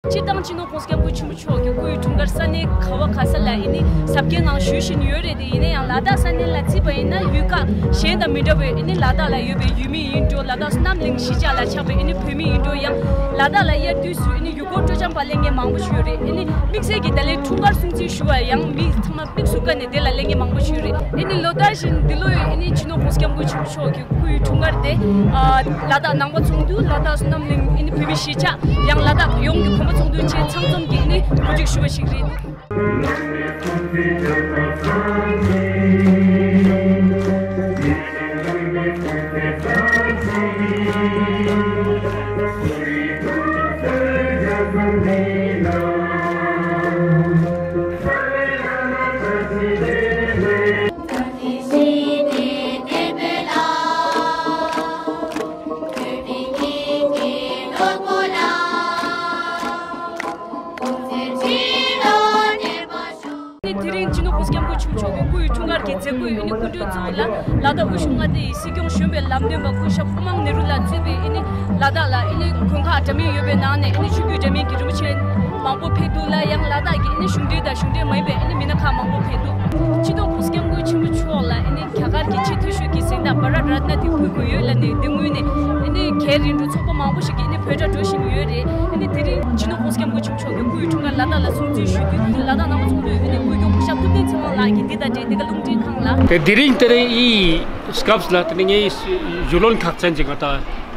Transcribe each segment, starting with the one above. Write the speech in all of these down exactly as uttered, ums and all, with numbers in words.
སྤྱིར་བཏང་སྤྱི་ནོར་༸གོང་ས་༸སྐྱབས་མགོན་ཆེན་པོ་མཆོག་གི་སྐུ་ཡི་འཁྲུངས་སྐར་ས་གནས་ག་བ་ག་ས་ལ་ཨེ་ནི་གཟབ་རྒྱས་ངང་ཞུ་བཞིན་ཡོད་རེད་དེ། ཡིན་ན་ཡང་ལ་དྭགས་ས་གནས་ལ་བརྩིས་པ་ཡིན་ན་ཡུལ་ཁག་གཞན་དང་མི་འདྲ་བའི་ཨེ་ནི་ལ་དྭགས་ལ་ཡོད་པའི་ཡུལ་མི་ཡིན་འགྲོ། ལ་དྭགས་སུ་རྣམ་གླིང་གཞིས་ཆགས་ལ་ཆགས་པའི་ཨེ་ནི་བོད་མི་ཡིན་འགྲོ། ཡང་ལ་དྭགས་ལ་དབྱར་དུས་སུ་ཨེ་ནི་ཡུལ་སྐོར་སྤྲོ་འཆམ་པ་སླེབས་མཁན་མང་པོ་ཞིག་ཡོད་རེད། ཨེ་ནི་དམིགས་བསལ་གྱི་ད་ལན་འཁྲུངས་སྐར་སྲུང་བརྩི་ཞུ་བ་ཡང་མི་ཚང་མ་དམིགས་སུ་བཀར་ནས་དེ་ལ་སླེབས་མཁན་མང་པོ་ཞིག་ཡོད་རེད། ཨེ་ནི་ལོ་ལྟར་བཞིན་འདི་ལོ་ཡང་ཨེ་ནི་སྤྱི་ནོར་༸གོང་ས་༸སྐྱབས་མགོན་ཆེན་པོ་མཆོག་གི་སྐུ་ཡི་འཁྲུངས་སྐར་དེ། ཨ། ལ་དྭགས་ནང་པ་ཚོགས་འདུ། ལ་དྭགས་སུ་རྣམ་གླིང་ཨེ་ནི་བོད་མི་གཞིས་ཆགས། ཡང་ལ་དྭགས་ཡོངས་ཀྱི་གོམ་པ་ཚོགས་འདུ་བཅས་ཚང་འཛོམས་ཀྱིས་ཨེ་ནི་གོ་སྒྲིག་ཞུ་བ་ཞིག་རེད། དེ་རིང་སྤྱི་ནོར་༸གོང་ས་༸སྐྱབས་མགོན་ཆེན་པོ་མཆོག་གི་སྐུ་ཡི་འཁྲུངས་སྐར་གྱི་མཛད་སྒོའི་ཨ་ནི་སྐུ་མགྲོན་གཙོ་བོ་ལ་ལ་དྭགས་དབུས་གཞུང་མངའ་སྡེ་ཡི་སྲིད་སྐྱོང་གཞོན་པའི་ལམ་སྟོན་པ་སྐུ་ཞབས་ཀུ་མང་ནེ་རུ་ལགས་གཙོས་པའི་ཨ་ནི་ལ་དྭགས་ལ་ཨ་ནི་དགོན་ཁག་འདྲ་མིན་ཡོད་པའི་ནང་ནས་ཨ་ནི་ཆོས་བརྒྱུད་འདྲ་མིན་གྱི་རིན་པོ་ཆེ་མང་པོ་ཕེབས་འདུག་ལ། ཡང་ལ་དྭགས་ཀྱི་ཨ་ནི་གཞུང་འབྲེལ་དང་གཞུང་འབྲེལ་མ་ཡིན་པའི་ཨ་ནི་མི་སྣ་ཁག་མང་པོ་ཕེབས་འདུག་སྤྱི་ནོར་༸གོང་ས་༸སྐྱབས་མགོན་ཆེན་པོ་མཆོག་ལ་ཨ་ནི་རྒྱ་གར་གྱི་ཆེས་མཐོ་ཤོས་ཀྱི་གཟེངས་རྟགས་བྷ་རཏ་རཏྣ་དེ་ཕུལ་དགོས་ཡོད་ལབ་ནས་དེ་སྔོན་ནས་ཨ་ནི་གྱེས་རིམ་གྲོ་ཚོགས་པ་མང་པོ་ཞིག་གིས་ཨ་ནི་བོད་སྒྲ་སྒྲོག་བཞིན་ཡོད་རེད། ཨ་ནི་དེ་རིང་སྤྱི་ནོར་༸གོང་ས་༸སྐྱབས་མགོན་ཆེན་པོ་མཆོག་གི་སྐུ་ཡི་འཁྲུངས་སྐར་ལ་དྭགས་ལ་སྲུང་བརྩི་ཞུ་དུས་ལ་དྭགས་ནང་པ་ཚོགས་འདུའི་ཨ་ནི་དབུས་སྐྱོང་སྐུ་ཞབས་ཐུབ་བསྟན་ཚེ་དབང་ལགས་ཀྱིས་འདི་དང་འབྲེལ་དེ་ག་རླུང་འཕྲིན་ཁང་ལ། དེ་དེ་རིང་དེ་རིང་ཡི་སྐབས་ལ་དེ་ནི་ངའི་ཞུ་ལོན་ཁག་ཅན་གྱི་ང་ད་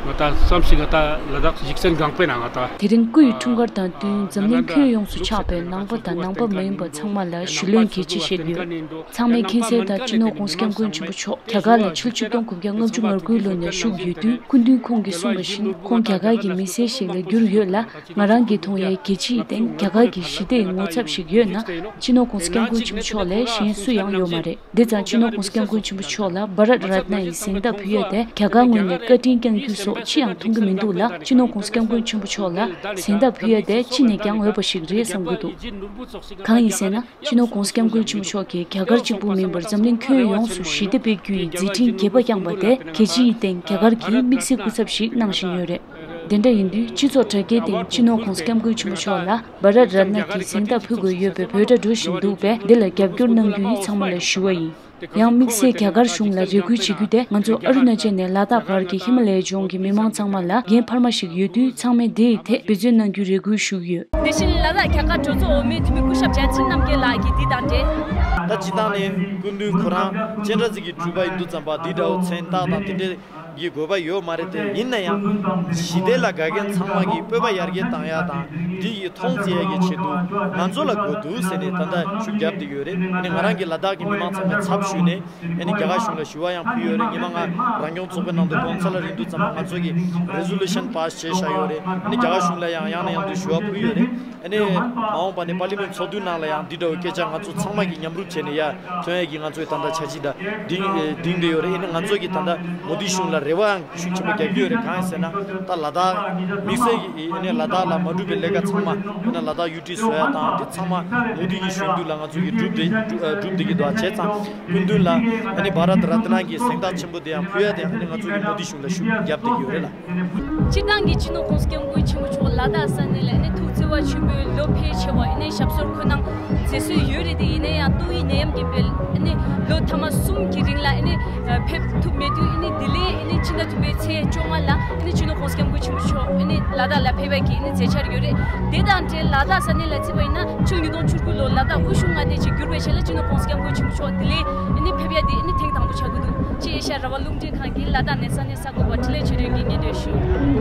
ང་ད་བསམ་ཞིག་ང་ད་ལ་དྭགས་ཡིག་ཚན་སྒང་པའི་ནང་ང་ད། དེ་རིང་སྐུ་ཡི་འཁྲུངས་སྐར་དང་བསྟུན་འཛམ་གླིང་ཁྱོན་ཡོངས་སུ་ཆགས་པའི་ནང་པ་དང་ནང་པ་མ་ཡིན་པ་ཚང་མ་ལ་ཞུ་ལན་གལ་ཆེ་བཞེས་ཡོད། ཚང་མས་མཁྱེན་གསལ་ལྟར་སྤྱི་ནོར་༸གོང་ས་༸སྐྱབས་མགོན་ཆེན་པོ་མཆོག་རྒྱ་གར་ལ་ཕྱི་ལོ་ཆིག་སྟོང་དགུ་བརྒྱ་ལྔ་བཅུ་ང་དགུའི་ལོ་ནས་བཞུགས་ཡོད་དུས། སྐུ་མདུན་ཁོང་གིས་གསུངས་པ་བཞིན་ཁོང་རྒྱ་གར་གྱི་མི་སེར་ཞིག་ལ་གྱུར་ཡོད་ལ། ང་རང་གིས་མཐོང་ཡའི་རྒྱལ་སྤྱིའི་སྟེང་རྒྱ་གར་གྱི་ཞི་བདེའི་ངོ་ཚབ་ཞིག་ཡོད་ན། སྤྱི་ནོར་༸གོང་ས་༸སྐྱབས་མགོན་ཆེན་པོ་མཆོག་ལས་གཞན་སུ་ཡང་ཡོད་མ་རེད། འདི་ཙང་སྤྱི་ནོར་༸གོང་ས་༸སྐྱབས་མགོན་ཆེན་པོ་མཆོག་ལ་བྷ་རཏ་རཏྣ་ཡི་གཟེངས་རྟགས་ཕུལ་ཡ་དེ་རྒྱ་གར་ངོས་ནས་བཀའ་དྲིན་བསྐྱང་རྒྱུ་སོགས་ཅི་ཡང་མཐོང་གི་མི་འདུག་ལ། སྤྱི་ནོར་༸གོང་ས་༸སྐྱབས་མགོན་ཆེན་པོ་མཆོག་ལ་གཟེངས་རྟགས་ཕུལ་ཡ་དེ་ཅི་ནས་ཀྱང་འོས་པ་ཞིག་རེད་བསམ་གྱི་འདུག་གང་ཡིན་ཟེར་ན། སྤྱི་ནོར་༸གོང་ས་༸སྐྱབས་མགོན་ཆེན་པོ་མཆོག་གིས་རྒྱ་གར་གཅིག་པུ་མིན་པར་འཛམ་གླིང་ཁྱོན་ཡོངས་སུ་ཞི་བདེ་སྤེལ་རྒྱུ་ཡི་མཛད་འཕྲིན་རྒྱས་པ་བསྐྱངས་པ་དེ་རྒྱལ་སྤྱིའི་སྟེང་རྒྱ་གར་གྱིས་དམིགས་བསལ་སྐུ་ཚབ་ཞིག་གནང་བཞིན་ཡོད་རེད། དེ་འདྲ་ཡིན་དུས་སྤྱི་ཚོགས་དྲ་རྒྱའི་སྟེང་སྤྱི་ནོར་༸གོང་ས་༸སྐྱབས་མགོན་ཆེན་པོ་མཆོག་ལ་བྷ་རཏ་རཏྣ་གྱི་གཟེངས་རྟགས་ཕུལ་དགོས་ཡོད་པའི་འབོད་སྒྲ་འགྲོ་བཞིན་འདུག་པས། འདི་ལ་རྒྱབ་སྐྱོར་གནང་རྒྱུ་ཡིས་ཚང་མ་ལ་ཞུ་བ་ཡིན། ཡང་དམིགས་བསལ་རྒྱ་གར་གཞུང་ལ་རེ་སྐུལ་བྱེད་རྒྱུ་དེ། ང་ཚོ་ཨ་རུ་ན་ཅལ་ནས་ལ་དྭགས་བར་གྱི་ཧི་མ་ལ་ཡའི་ལྗོངས་ཀྱི་མི་མང་ཚང་མ་ལ་འགན་འཕར་མ་ཞིག་ཡོད་དུས། ཚང་མས་འདི་ཡི་ཐད་འབད་བརྩོན་གནང་རྒྱུའི་རེ་སྐུལ་ཞུ་གི་ཡོད། དེ་བཞིན་ལ་དྭགས་རྒྱ་གར་གྲོས་ཚོགས་འོག་མའི་འཐུས་མི་སྐུ་ཞབས་རྒྱལ་མཚན་རྣམ་རྒྱལ་ལགས་ཀྱིས་འདི་དང་འབྲེལ། ད་སྤྱིར་བཏང་ནས་སྐུ་མདུན་ཁོ་རང་སྤྱན་རས་གཟིགས་ཀྱི་སྤྲུལ་པ་ཡིན་དུས་ཙམ་པ་འདི་འདྲ་བོ་མཚན་རྟགས་དང་དེ་འདྲའི་གི་དགོས་པ་ཡོད་མ་རེད་དེ། ཡིན་ན་ཡང་ཞི་བདེ་ལ་དགའ་མཁན་ཚང་མ་གིས་སྤོབས་པ་ཡར་རྒྱས་བཏང་ཡ་དང་འདི་ཡི་མཐོང་བརྩི་ཡ་གི་ཆེད་དུ་ང་ཚོ་ལ་དགོས་འདུག་ཟེར་ནས་ད་ལྟ་ཤུགས་བརྒྱབ་བསྡད་ཡོད་རེད། ཨ་ནི་ང་རང་གིས་ལ་དྭགས་ཀྱི་མི་མང་ཚང་མའི་ཚབ་ཞུས་ནས། ཨ་ནི་རྒྱ་གར་གཞུང་ལ་ཞུ་བ་ཡང་ཕུལ་ཡོད་རེད། ཉི་མ་ང་རང་སྐྱོང་ཚོགས་པའི་ནང་དུ་གོང་ས་ལ་རིང་དུས་ཙམ་པ་ང་ཚོ་གིས་རེ་ཟོ་ལུ་ཤན་པཱ་སི་བྱས་བཞག་ཡོད་རེད། ཨ་ནི་རྒྱ་གར་གཞུང་ལ་ཡང་ཡང་ནས་ཡང་དུ་ཞུ་བ་ཕུལ་ཡོད་རེད། ཨ་ནི་མ་འོངས་པ་ནས་པར་ལི་མེན་ཚོགས་འདུའི་ནང་ལ་ཡང་འདི་འདྲ་བའི་སྐད་ཆ་ང་ཚོ་ཚང་མ་གིས་མཉམ་རུབ་བྱས་ནས་ཡར་ཐོན་ཡས་ཀྱི་ང་ཚོའི་ད་ལྟ་འཆར་གཞི་ད་འདིང་འདིང་བསྡད་ཡོད་རེད། ཨ་ནི་ང་ཚོ་གིས་ད་ལྟ་མོ་དི་གཞུང་ལ་རེ་བའང་ཤུགས་ཆེན་པོ་རྒྱག་གི་ཡོད་རེད། གང་ཡིན་ཟེར་ན་ད་ལ་དྭགས་དམིགས་བསལ་གྱི་ཨ་ནི་ལ་དྭགས་ལ་མ་འགྲུབ་པའི་ལས་ཀ་ཚང་མ། ཨ་ནི་ལ་དྭགས་ཡུ་ཊི་བཟོ་ཡ་དང་དེ་ཚང་མ་མོ་དི་གི་གཞོན་དུས་ལ་ང་ཚོ་གིས་བསྒྲུབས་བསྡད་བསྒྲུབས་བསྡད་ཀྱི་འདུག་བྱས་ཙང་སྐུ་མདུན་ལ་ཨ་ནི་བྷ་རཏ་རཏྣ་གི་གཟེངས་རྟགས་ཆེན་པོ་དེ་ཡང་ཕུལ་ཡ་དེ་ཡང་ཨ་ནི་ང་ཚོ་གིས་མོ་དི་གཞུང་ལ་ཤུགས་རྒྱབ་བསྡད་ཀྱི་ཡོད་རེད་ལ། སྤྱིར་བཏང་གི་སྤྱི་ནོར་༸གོང་ས་༸སྐྱབས་མགོན་ཆེན་པོ་མཆོག་ལ་དྭགས་ས་གནས་ལ་ཨ་ནི་ཐུགས་བརྩེ་བ་ཆེན་པོས་ལོ་ཕལ་ཆེ་བ་ཨ་ནི་ཞབས་སོར་འཁོད་གནང་མཛད་སྲོལ་ཡོད་རེད་དེ། ཡིན་ན་ཡང་ཏོག་དབྱིབས་ནད་ཡམས་ཀྱི་དཔེ་ཨ་ནི་ལོ་ཐ་མ་གསུམ་གྱི་རིང་ལ་ཨ་ནི་ཕེབས་ཐུབ་མེད་དུས། ཨ་ནི་དེ་ལས་ཨ་ནི་ཕྱི་ཟླ་བདུན་པའི་ཚེས་བཅོ་ལྔ་ལ་ཨ་ནི་སྤྱི་ནོར་༸གོང་ས་༸སྐྱབས་མགོན་ཆེན་པོ་མཆོག་ཨ་ནི་ལ་དྭགས་ལ་ཕེབས་པའི་གི་ཨ་ནི་མཛད་འཆར་ཡོད་རེད། དེ་དང་འབྲེལ་ལ་དྭགས་ས་གནས་ལ་བརྩིས་པ་ཡིན་ན་ཕྱི་ལོ་ཉིས་སྟོང་བཅུ་དགུ་ལོར་ལ་དྭགས་དབུས་གཞུང་མངའ་སྡེ་ཅིག་གྱུར་པའི་རྗེས་ལ་སྤྱི་ནོར་༸གོང་ས་༸སྐྱབས་མགོན་ཆེན་པོ་མཆོག་དེ་ལས་ཨ་ནི་ཕེབས་ཡ་དེ་ཨ་ནི་ཐེངས་དང་པོ་ཆགས་ཀྱི་འདུག་ཅེས་ཨེ་ཤ་ཡ་རང་དབང་རླུང་འཕྲིན་ཁང་གིས་ལ་དྭགས་ནས་ས་གནས་གསར་འགོད་པ་འཕྲིན་ལས་ཆོས་སྒྲོན་གྱིས་སྙན་སྒྲོན་ཞུས།